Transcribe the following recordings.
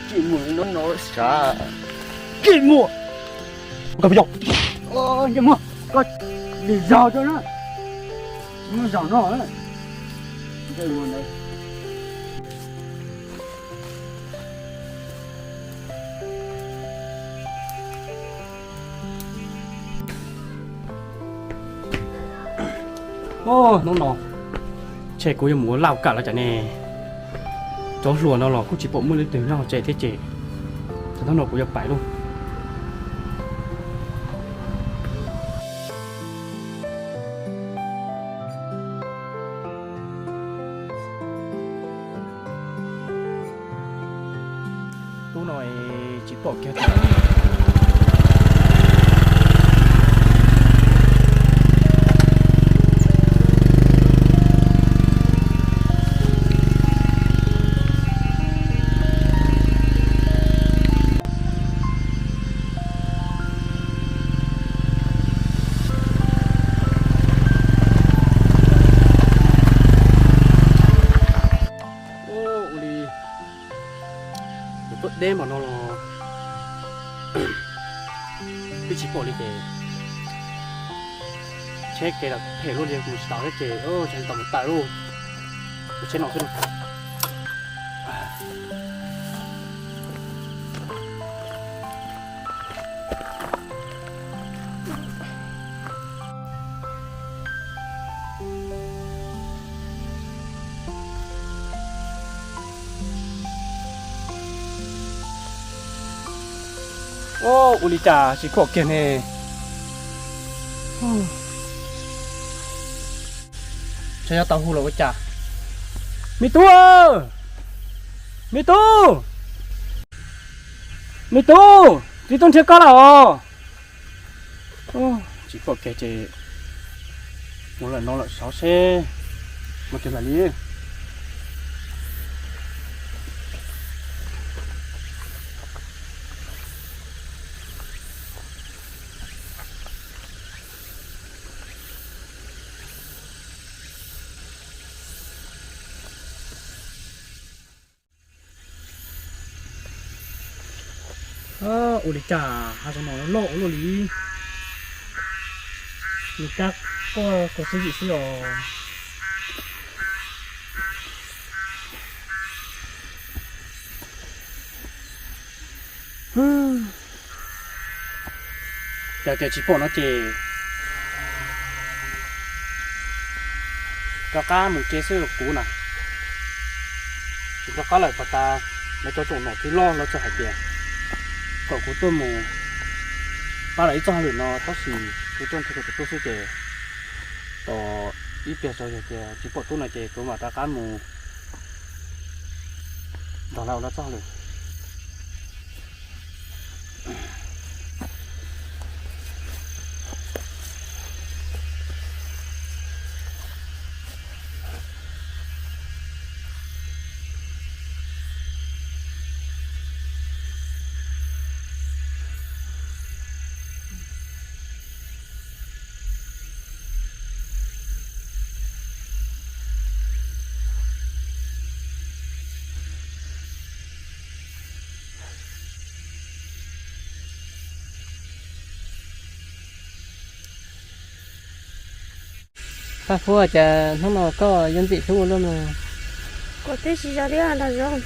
Tsis muaj no no sav, tsis muaj. Koj puas yog? Ntsej muag, koj dim zaug rau na, muab zaum no. Hnub no, ntshe kuv yuav mus ua laj kam los cas ne. Cov hluas no los kuj tsis pom muaj leej twg nyob hauv tsev thiab ces, hnub no kuv yuav pais lauj. Tub no tsis pom kiag. Ua li, yuav tuaj deb npaum no los twb tsis pom li ces, tsheb kev los phem luaj li mus tsis tau thiab ces, tseem tau mus tawm lauj. Tus tsheb no xwb. Ua li cas tsis pom kiag ne? Tseem yuav tau hu los ua cas? Me tub, me tub, me tub, txiv tub nrhiav koj lawm os. Tsis pom kiag ces mus lawm no lawm, sov seb mus twg lawm li. Ua li cas hav zoov no loj ua luaj li, nws kab quaj khuv xim xwb os. Yog tias tsis pom no ces rov qab mus tsev xwb kuv na. Tsis rov qab lawm, pas tas lawv cov tsoom nom tswv loj lawv txawm hais tias kom kuv tuaj mus pab lawv ib txoj hauj lwm no, tab sis kuv tuaj nrhiav tus tub xwb ces tos ib pliag tso, yog tias tsis pom tub no ces kuv mam rov qab mus nrog lawv ua lawv txoj hauj lwm. Paj Huab, cas hnub no koj yuav ntxim hlub ua luaj no? Kuv twb tsis zoo li os nraug Zoov.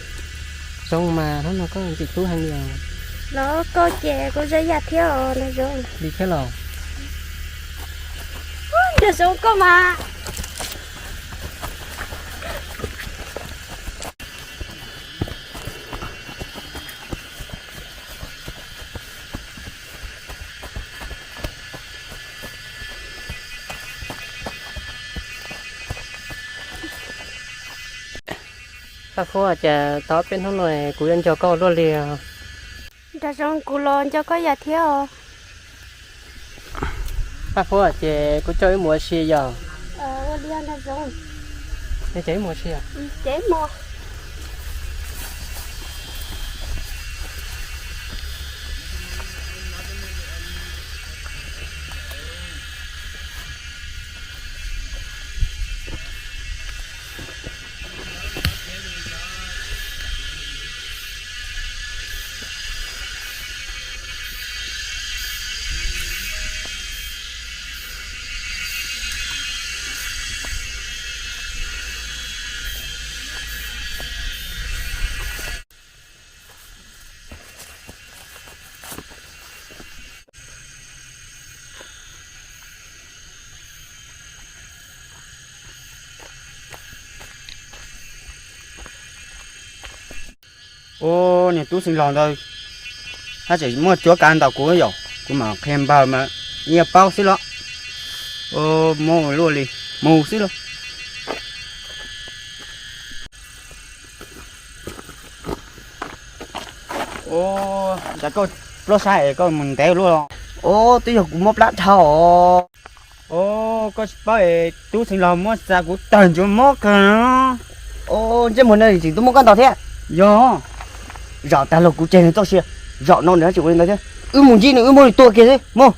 Zoo mas, hnub no koj ntxim hlub heev li os. Los koj ces kuv zoo yam thiab os nraug Zoov. Li thiab los? Nraug Zoov koj mas. Paj Huab, cas tau peb hnub no kuv yuav nco koj luaj li os. Nraug Zoov, kuv los nco koj yam thiab os. Paj Huab, ces kuv coj wb mus ua si yog? Ua li nraug Zoov. Ces wb mus ua si os. Ua niag tub xeev laus ntawd, haj tseem muaj cuab kav ntawm kuv yom, kuv mam qhia npawg mas nyias paub xwb los. Ua, muab luaj li, mus xwb los. Ua, cas koj plab sab es koj mus ntev luaj los? Ua, twb yog kuv mob plab dhau os. Ua, koj tsis paub es tub xeev laus muab xa kuv tawg ntsuav mob kawg. Ua, ntsej muag no tseem tuaj muab koj ntaus thiab. Yog, zaum tag los kuv tseg nws txoj sia, zaum no nws tsis ua li ntawd thiab. Wb mus ntsib nws, wb muab nws tua kiag xwb, mus.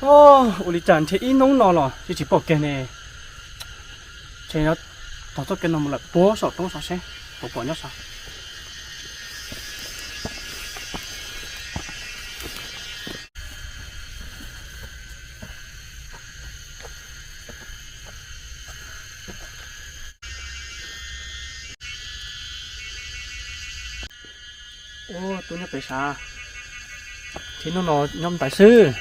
Ua li cas nrhiav ib hnub no los yeej tsis pom kiag ne. Ntshe tog txoj kev no mus lawm puag saum roob saud seb puas pom nyob saud. Ua, tub nyob pem sav, nrhiav hnub no nyob ntawd xwb.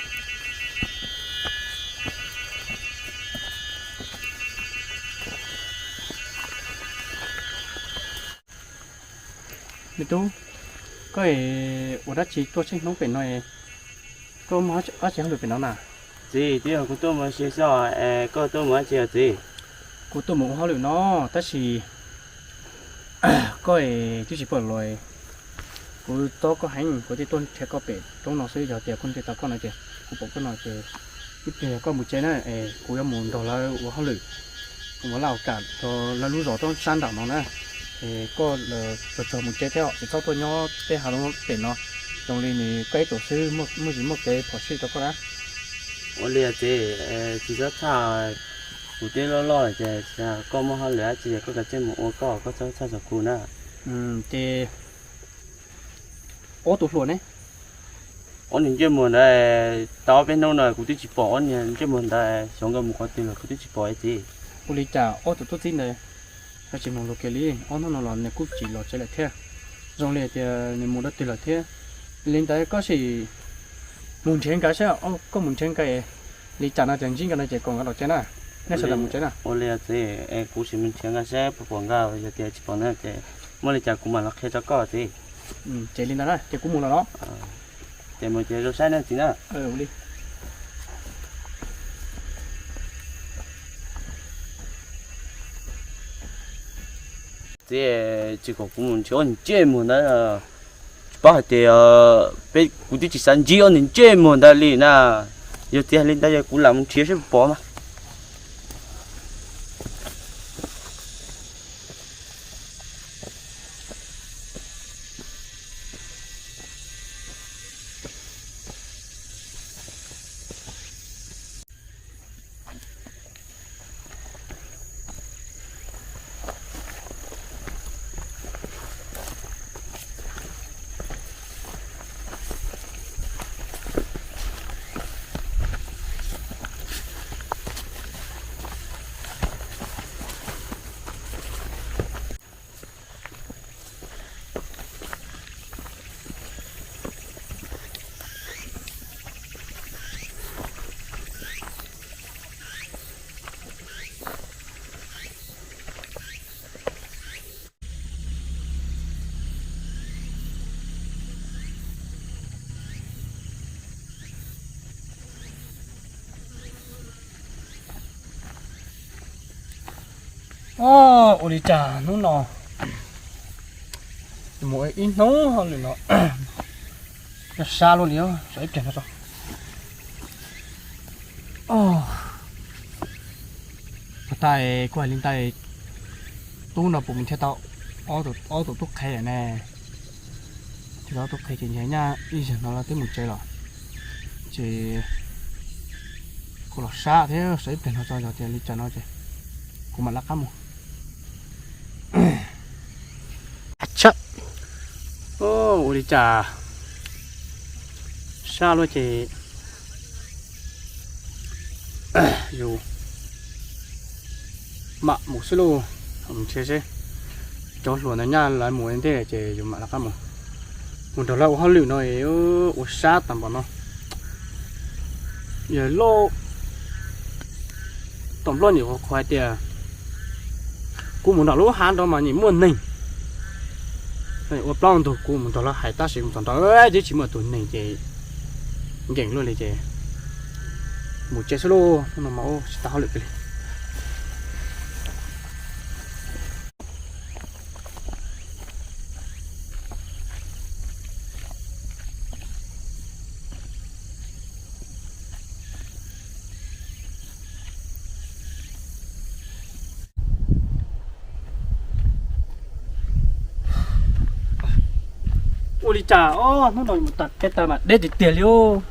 Me tub, koj ua dab tsi tuaj tsheej hnub pem no? Koj muaj dab tsi hauj lwm pem no na? Txiv, twb yog kuv tuaj mus ua si xwb, koj tuaj mus dab tsi os txiv? Kuv tuaj mus ua hauj lwm no, tab sis koj twb tsis pom los, kuv txob koj heev, kuv thiaj tuaj nrhiav koj pem roob no xwb. Yog tias kuv nrhiav tau koj no ces kuv pom koj no ces ib pliag yog koj mus tsev na, es kuv yuav mus nrog lawv ua hauj lwm, kuv mus laj ua kam rau lawv lub zos roob sab nram no na. Es koj tsuag tsuag mus tsev thiab, tsis txhob tuaj nyob tej hav zoov pem no, zoo li nws koj ib tug xwb, muaj zis muaj kev phom sij rau koj na. Ua li txiv, tsis txhob txhawj, kuv twb loj loj lawm ces koj muaj hauj lwm dab tsi ces koj kav tsij mus ua koj, koj txhob txhawj txog kuv na. Ces ob tug hluas ne? Ob niag ntsej muag ntawd, tau ob peb hnub no kuv twb tsis pom ob niag ntsej muag ntawd, xyov nkawd mus qhov twg lawm kuv twb tsis pom txiv. Ua li cas ob tug tub txib ntawd yuav tsis mus los kiag li? Ob hnub no los nws kuj tsis los tsev lawm thiab. Zoo li tias nws mus dab twg lawm thiab. Li ntawd koj sim mus nrhiav nkawd saib, koj mus nrhiav nkawd li cas no ces ntsib nkawd no ces kom nkawd los tsev na. Nej sawv daws mus tsev na. Ua li txiv, kuv sim mus nrhiav nkawd saib puas pom nkawd, yog tias tsis pom na ces muaj li cas kuv mam los qhia rau koj txiv. Ces li ntawd na ces kuv mus lawm los. Ces mus ces zoo saib na txiv na. Txiv, tsis kom kuv mus nrhiav ob niag ntsej muag ntawd, tsis paub hais tias peb, kuv twb tsis xav ntsib ob niag ntsej muag ntawd li na. Yog txiv hais li ntawd yog kuv lam mus nrhiav saib puas pom mas. Ua li cas hnub no mus ib hnub hauj lwm no, sab luaj li, ib pliag no tso. Os, puag ta kuv hais li ntawd, tub no puas mus nrhiav tau ob tug tub qhe lawm ne? Nrhiav tau tub qhe ces ntshe nyaj ib zaug no los twb mus tsev lawm. Ces kuv los sab thiab, sab ib pliag no tso yog tias li cas no ces kuv mam rov qab mus. Ua li cas sab luaj ces yus mam mus xwb lauj. Mus nrhiav seb cov hluas ntawd nyaj lawv mus ua ntej ces yus mam rov qab mus, mus nrog lawv ua hauj lwm no ua sab tag npaum no. Yog loj tom nplog nim qhuav qhuav hais tias kuv mus nram lub hav nrad mas nim muaj neeg. Ua plaub ntug kuv mus nrog lawv hais tab sis mus txog nrad twb tsis muaj tus neeg ces nkees luaj li ces mus tsev xwb lauj, hnub no mas tsis tau hauj lwm kiag li. Ua li cas hnub no mus tom tej tag mas deb tiag tiag li os.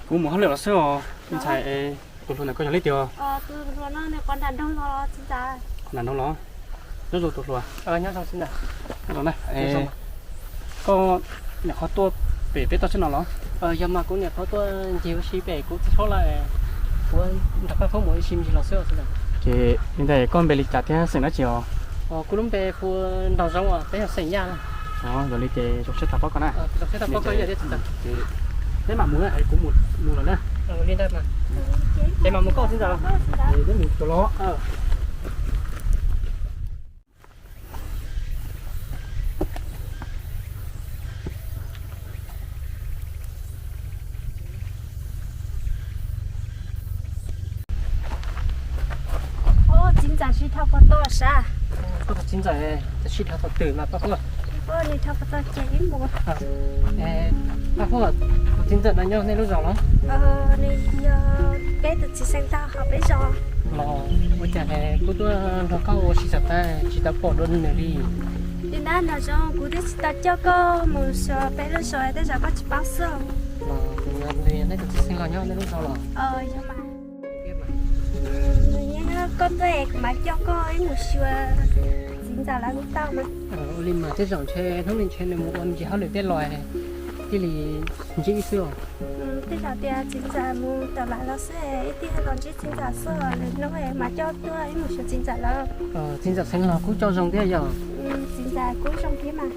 Kuv mus hauj lwm los xwb os ntxhais. Tus hluas ntawm koj yog leej twg? Tus hluas no nws qhov nram nroog los txiv ntxawm. Qhov nram nroog los? Nyob zoo tus hluas. Nyob zoo txiv ntxawm. Nyob zoo na. Koj nyuam qhuav tuaj pem peb toj siab no los? Yog mas kuv nyuam qhuav tuaj ncig ua si pem kuv txiv huab lawm, kuv nrog koj phob mus ua si me ntsis los xwb os txiv ntxawm. Ces li ntawd koj npe li cas thiab xeem dab tsi os? Kuv lub npe hu Nraug Zoo os, peb yog xeem Yaj na. Yog li ces zoo siab tau paub koj na. Peb mam mus na, kuv mus lawm na. Peb mam mus koj txiv ntxawm. Peb mus cov los. Txiv ntxawm sib dhau pog toj sab. Koj tus txiv ntxawm sib dhau tog twg mas Paj Huaj? Nws dhau pog toj ces ib mus. Paj Huaj, tus txiv ntxawm no nyob nej lub zos los? Nws yog peb tus txiv xeem ntawd hauv peb zos. Los ua cas kuv tuaj nrog koj ua si txog tag tsis tau pom dua nws li? Li ntawd Nraug Zoo, kuv twb tsis tau coj koj mus xyuas peb lub zos tej zaum koj tsis paub xwb. Los nws yog nej tus txiv xeem los nyob nej lub zos los? Yog mas. Nws nyob koj tuaj es kuv mam coj koj ib mus xyuas txiv ntxawm lawv lub toj mas. Ua li mas tej zaum ntshe hnub no ntshe nws mus ua me ntsis hauj lwm tej los thiaj li ntsib xwb os. Tej zaum tias txiv ntxawm mus tawm lawm los xwb, ib tij los ntsib txiv ntxawm xwb, lwm hnub mam coj tuaj ib mus xyuas txiv ntxawm lawv. Txiv ntxawm xeev los kuj tsaug zoo thiab yog? Txiv ntxawm kuj zoo thiab mas.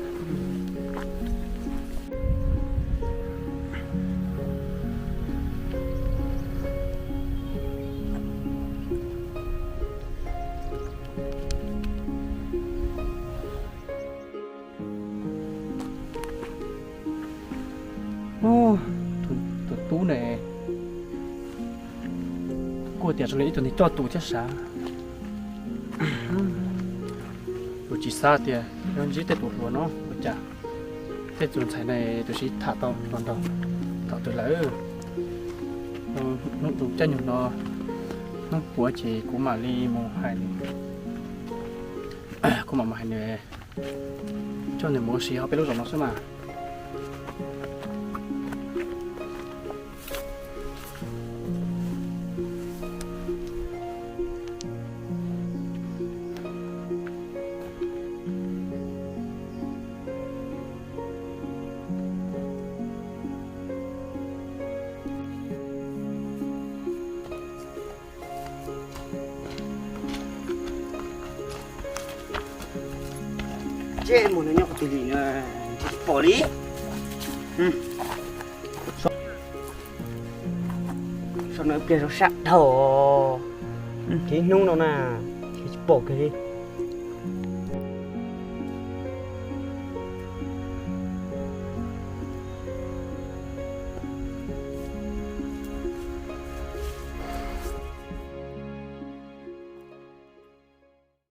Tus tub ne, kuj tias zoo li ib tug neeg coj tus thiab sav. Kuv tsis xav tias yuav ntsib tej tus hluas no ua cas tej tus ntxhais no tus sib tham tau hluas nraug thaum twg lawm. Hnub tus caij nyoog no hnub puav ces kuv mam li mus hais nws, kuv mam mus hais nws coj nws mus ua si hauv peb lub zos no xwb mas. Ntsej muag nws nyob qhov twg li no tsis pom li. Saum no pliag zoo sab dhau, tib hnub no na tsis pom kiag li.